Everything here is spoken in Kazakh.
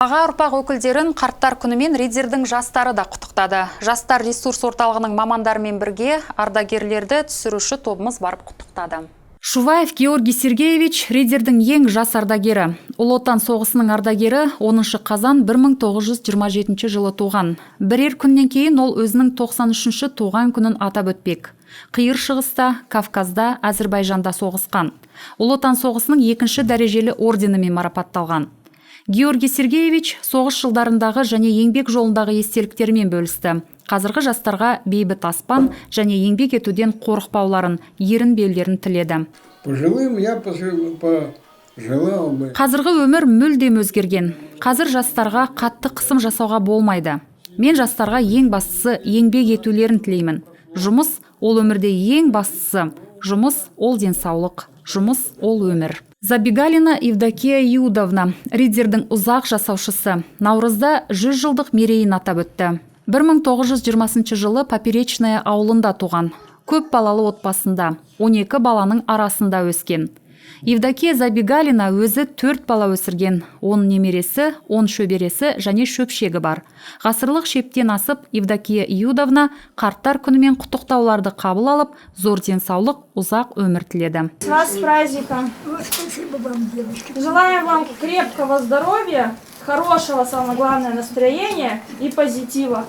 Аға ұрпақ өкілдерін қарттар күнімен Риддердің жастары да құттықтады. Жастар ресурс орталығының мамандарымен бірге ардагерлерді түсіруші тобымыз барып құттықтады. Шуваев Георгий Сергеевич – Риддердің ең жас ардагері. Ұлы Отан соғысының ардагері, 10 қазан 1927 жылы туған. Бірер күннен кейін ол өзінің 93-ші туған күнін атап өтпек. Қиыр Шығыста, Кавказда, Әзірбайжанда соғысқан. Ұлы Отан соғысының екінші дәрежелі орденімен марапатталған. Георгий Сергеевич соғыс жылдарындағы және еңбек жолындағы естеліктерімен бөлісті. Қазіргі жастарға бейбіт аспан және еңбек етуден қорықпауларын, ерінбеулерін тіледі. Пожилым я пожелал бы Қазіргі өмір мүлдем өзгерген. Қазір жастарға қатты қысым жасауға болмайды. Мен жастарға ең бастысы еңбек етулерін тілеймін. Жұмыс – ол өмірде ең бастысы. Жұмыс – ол денсаулық, жұмыс – ол өмір. Забегалина Евдокия Иудовна – Риддердің ұзақ жасаушысы. Наурызда 100 жылдық мерейін атап өтті. 1920 жылы Поперечная ауылында туған. Көп балалы отбасында, 12 баланың арасында өскен. Евдокия Забегалина өзі төрт бала өсірген. 10 немересі, 10 шөбересі және шөпшегі бар. Ғасырлық шептен асып, Евдокия Иудовна қарттар күнімен құттықтауларды қабыл алып, зор денсаулық, ұзақ өмір тіледі. Вас с праздником! Ой, спасибо вам, девочки. Желаем вам крепкого здоровья, хорошего, самое главное, настроения и позитива.